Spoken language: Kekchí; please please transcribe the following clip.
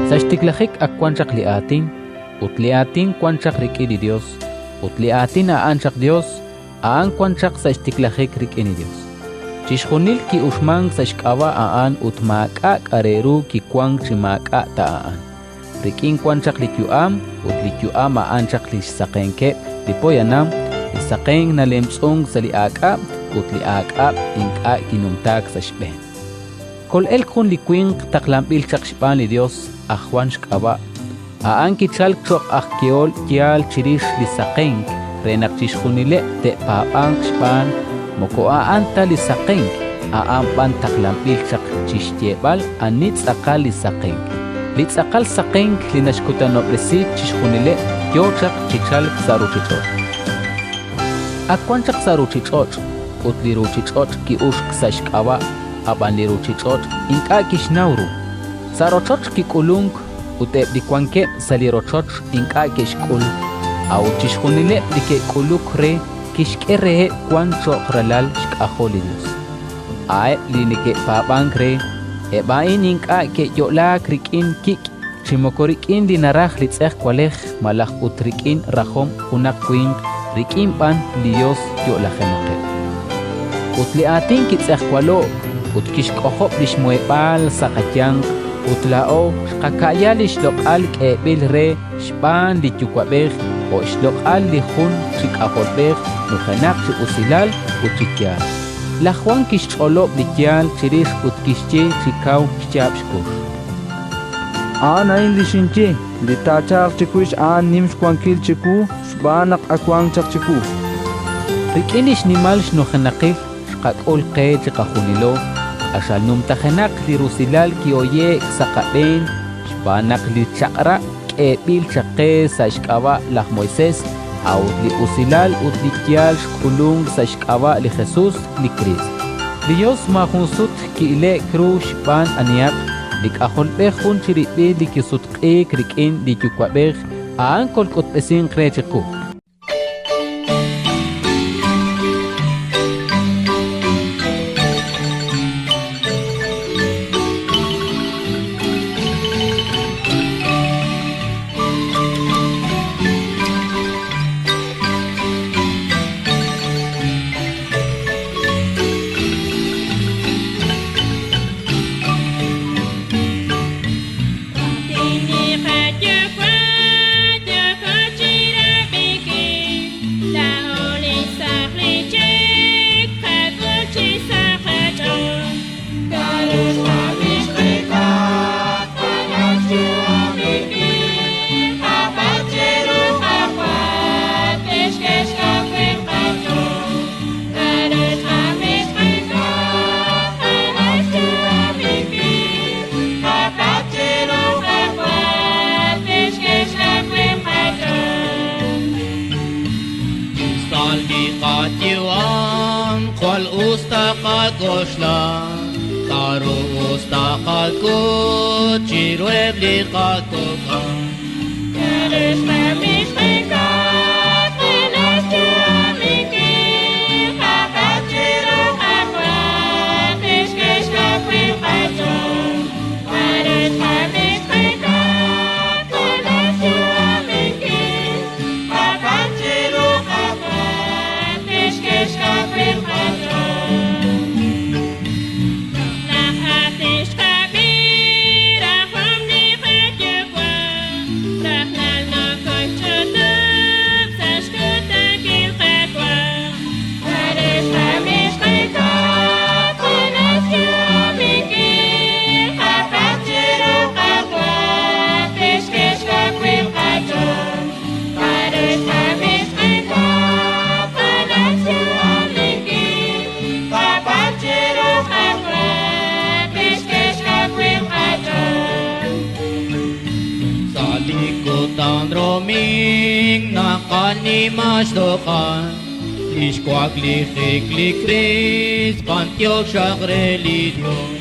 Sa' xtiklajik ak wan chaq li Aatin, ut li Aatin wan chaq rik'in li Yos, ut li Aatin a'an chaq Yos, a'an wan chaq sa' xtiklajik rik'in li Yos. Chixjunil ki'uxmank sa' xk'ab'a' a'an ut maak'a' k'a' re ru kiwank chi maak'a' ta a'an. Rik'in wan chaq li yu'am, ut li yu'am a'an chaq li xsaqenkeb' li poyanam, li saqenk nalemtz'unk sa' li aak'ab', ut li aak'ab' ink'a' kinumtaak sa' xb'een. Kol'elk jun li winq taqlanb'il chaq xb'aan li Yos, aj Jwan xk'ab'a'. A'an kichalk cho'q aj yehol yaal chirix li saqenk re naq chixjunileb' te'paab'anq xb'aan, moko a'an ta li saqenk, a'an b'an taqlanb'il chaq chi xyeeb'al ani tz'aqal li saqenk. Li tz'aqal saqenk li naxkutanob'resi chixjunileb' yo chaq chi chalk sa' ruuchich'och'. Ak wan chaq sa' ruuchich'och', ut li ruuchich'och' ki'uxk sa' xk'ab'a', ab'an li ruuchich'och' ink'a' kixnaw ru. Sa' rochoch kik'ulunk ut eb' li wankeb' sa' li rochoch ink'a' ke'xk'ul, a'ut chixjunileb' li ke'k'uluk re kixk'e reheb' wank cho'q ralal xk'ajol li Yos. A'eb' li neke'paab'ank re, eb' a'in ink'a' ke'yo'laak rik'in kik' chi moko rik'in li naraj li tz'ejwalej malaj ut rik'in rajom junaq winq, rik'in b'an li Yos yo'lajenaqeb'. Ut li Aatin kitz'ejwalo'k ut kixk'ojob' li xmuheb'aal sa' qayanq, ut laa'o xqaka'ya li xloq'al k'eeb'il re xb'aan li Yuwa'b'ej jo' xloq'al li jun chi K'ajolb'ej nujenaq chi usilal ut chi yaal. Laj Jwan kixch'olob' li yaal chirix ut kixye chi kaw xyaab' xkux. A'an a'in li xinye, li taachalq chiwix a'an nim xwankil chiwu xb'aan naq ak wank chaq chiwu. Rik'in li xnimal xnujenaqil xqak'ul qe chiqajunilo, q'axal numtajenaq li rusilal kihoye'k sa' qab'een xb'aan naq li Chaq'rab' k'eeb'il chaq qe sa' xk'ab'a' laj Moisés, a'ut li usilal ut li yaal xk'ulunk sa' xk'ab'a' li Jesus li Kriist. Li Yos maajun sut ki'ile'k ru xb'aan anihaq, li K'ajolb'ej jun chirib'il li kisutq'iik rik'in li Yuwa'b'ej, a'an kolk'utb'esinq re chiqu. Taqak'oxla k'aru us taqak'ut chiruheb' li qakok'al. Sa' li kutan Domingo naqanima xloq'al lix waklijik li Kriist, b'antiox xaq re li Dios.